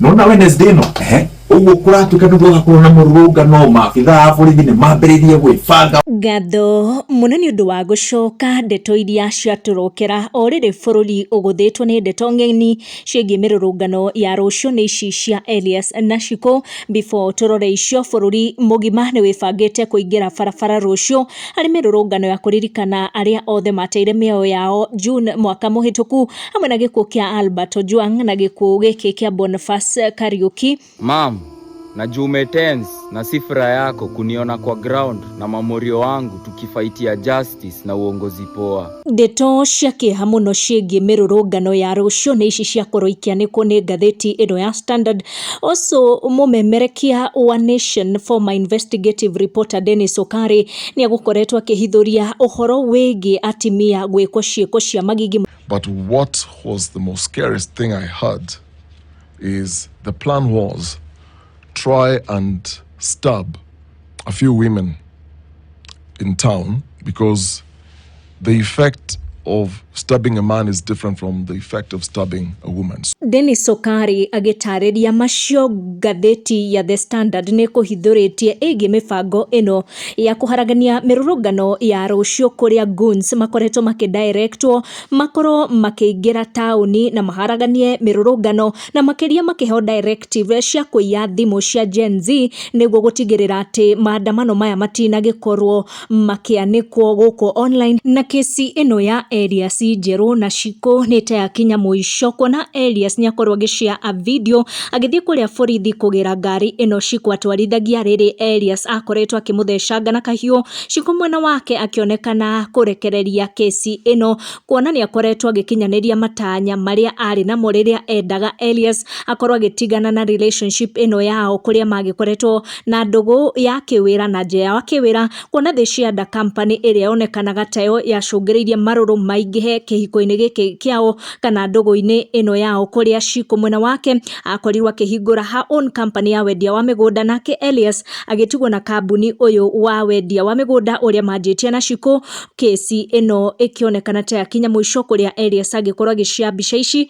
Nona Wednesday ĩno ũguo kũratuĩka nĩ gũgakorwo na mũrũrũngano, maabithaa a borithi nĩ mambĩrĩirie gwĩbanga. Ngatho mũno nĩ ũndũ wa gũcoka ndeto iria ciatũrokera o rĩrĩ bũrũri ũgũthĩtwo nĩ ndeto ng'eni ciĩgiĩ mĩrũrũngano ya rũciũ nĩ ici cia Elias na Shiko. Before tũrore icio, bũrũri mũgima nĩ wĩbangĩte kũingĩra barabara rũciũ harĩ mĩrũrũngano ya kũririkana arĩa othe mateire mĩoyo yao June mwaka mũhĩtũku hamwe na gĩkuũ kĩa Albert Ojwang na gĩkuũ gĩkĩ kĩa Boniface Kariuki. Mam, najua umetense na si furaha yako kuniona kwa ground na mamorio wangu tukifaitia justice na uongozi poa. Ndeto cia kĩeha mũno ciĩgiĩ mĩrũrũngano ya rũciũ nĩ ici ciakorwo ikĩanĩkwo nĩ ngathĩti ĩno ya Standard. Also mũmemerekia wa Nation former investigative reporter Dennis Okari nĩ agũkoretwo akĩhithũria ũhoro wĩgiĩ atimia gwĩkwo ciĩko cia magigi. But what was the most scariest thing I heard is the plan was try and stab a few women in town because the effect of stabbing a man is different from the effect of stabbing a woman. Dennis Okari agĩtarĩria macio, ngathĩti ya The Standard nĩ kũhithũrĩtie ĩgiĩ mĩbango ĩno ya kũharagania mĩrũrũngano ya rũciũ kũrĩa goons makoretwo makĩdirectwo makorwo makĩingĩra taũni na maharaganie mĩrũrũngano, na makĩria makĩheo directive cia kũiya thimũ cia Gen Z nĩguo gũtigĩrĩra atĩ maandamano maya matinagĩkorwo makĩanĩkwo gũkũ online. Na kesi ĩno ya Elias Njerũ na Shiko nĩ ta yakinya mũico, kuona Elias nĩ akorwo agĩshare a video agĩthiĩ kũrĩa borithi kũgĩra ngari ĩno Shiko atwarithagia rĩrĩ Elias akoretwo akĩmũthecanga na kahiũ. Shiko mwena wake akĩonekana kũrekereria kesi ĩno, kuona nĩ akoretwo agĩkinyanĩria matanya marĩa arĩ namo rĩrĩa endaga Elias akorwo agĩtigana na relationship ĩno yao, kũrĩa magĩkoretwo na ndũgũ ya kĩwĩra na nja ya kĩwĩra, kuona they shared a company ĩrĩa yonekanaga tayo yacũngĩrĩirie marũrũ maingĩhe kĩhiko-inĩ gĩkĩ kĩao kana ndũgũ-inĩ ĩno yao, kũrĩa Shiko mwena wake akorirwo akĩhingũra her own company ya wendia wa mĩgũnda, nake Elias agĩtigwo na kambuni ũyũ wa wendia wa mĩgũnda ũrĩa manjĩtie na Shiko. Kesi ĩno ĩkĩonekana ta yakinya mũico, kũrĩa Elias agĩkorwo agĩshare mbica ici.